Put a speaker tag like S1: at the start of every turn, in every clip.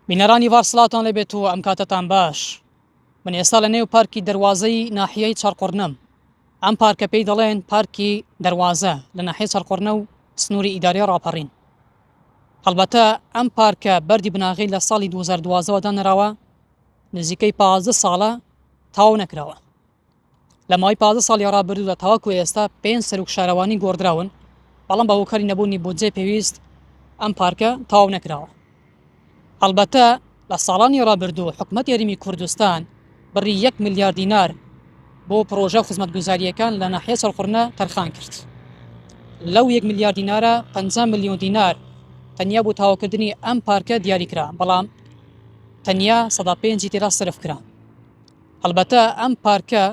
S1: بینەرانی ڤار سڵاوتان لێبێت و ئەم کاتەتان باش من ئێستا لە نێو پارکی دەروازەی ناحیەی چەرقڕنم ئەم پارکە پێی دەڵێن پارکی دەروازە لە ناحیە چەرقڕنە و سنووری ئیداری ڕاپەڕین هەڵبەتە ئەم پارکە بەردی بناغەی لە ساڵی 2012 دانراوە نزیکەی 15 ساڵە تاو نەکراوە لە ماوەی 15 ساڵی ڕابردوودا تاوەکو ئێستا پێنج سەرۆک شارەوانی گۆڕدراون، بەڵام بە هۆکاری نەبوونی بودجەی پێویست ئەم پارکە تەواو نەکراوە. هەڵبەتە لە ساڵانی ڕابردوو حکومەتی هەرێمی کوردستان بڕی یەک ملیار دینار بۆ پڕۆژە و خزمەتگوزارییەکان لە ناحیە چڵقوڕنە تەرخان کرد. لەو یەک ملیار دینارە 50 ملیۆن دینار تەنیا بۆ تەواوکردنی ئەم پارکە دیاری کرا، بەڵام تەنیا سەدا پێنجی تێدا سەرف کرا. هەڵبەتە ئەم پارکە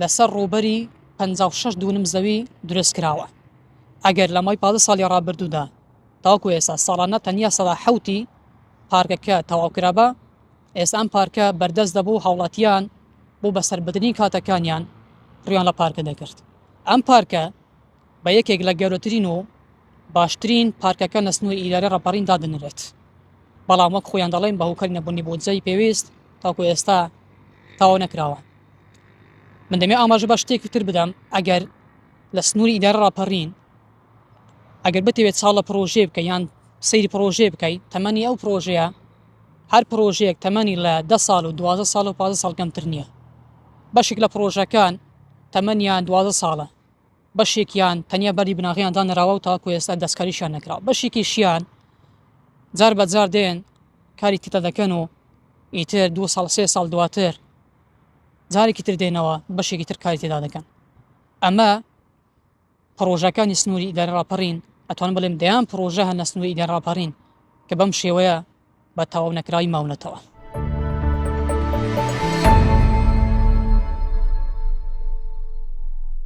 S1: لەسەر ڕووبەری 56 دونم زەوی دروست کراوە. ئەگەر لە ماوەی 15 ساڵی ڕابردوودا تاوەکو ئێستا ساڵانە تەنیا سەدا حەوتی پارکەکە تەواو کرابا، ئێستا ئەم پارکە بەردەست دەبوو هاوڵاتیان بۆ بەسەربردنی کاتەکانیان ڕویان لە پارکە دەکرد. ئەم پارکە بە یەکێک لە گەورەترین و باشترین پارکەکان لە سنووری ئیدارەی ڕاپەڕین دادەنرێت. بەڵام وەک خۆیان دەڵێن بە هۆکاری نەبوونی بودجەی پێویست تاکو ئێستا تەواو نەکراوە. من دەمێ ئاماژە بە شتێکی تر بدەم ئەگەر لە سنووری ئیدارە ڕاپەڕین ئەگەر بتەوێت چاڵ لە پرۆژەیە بکە یان سەیری پرۆژەیە بکەیت تەمەنی ئەو پرۆژەیە هەر پرۆژەیەک تەمەنی لە ده ساڵ و 12 ساڵ و 15 ساڵ کەمتر نییە بەشێک لە پرۆژەکان تەمەنیان 12 ساڵە بەشێکیان تەنیا بەردی بناغەیان دانراوە و تاکو ئێستا دەستکاریشیان نەکراوە بەشێکیشیان جار بە جار دێن کاری تێدا دەکەن و ئیتر دو ساڵ سێ ساڵ دواتر جارێکی تر دێنەوە بەشێکی تر کاری تێدا دەکەن ئەمە پڕۆژەکانی سنووری ئیداری ڕاپەڕین ئەتوانم بڵێم دەیان پڕۆژە هەن لە سنووری ئیداری ڕاپەڕین کە بەم شێوەیە بە تەواو نەکراوی ماونەتەوە.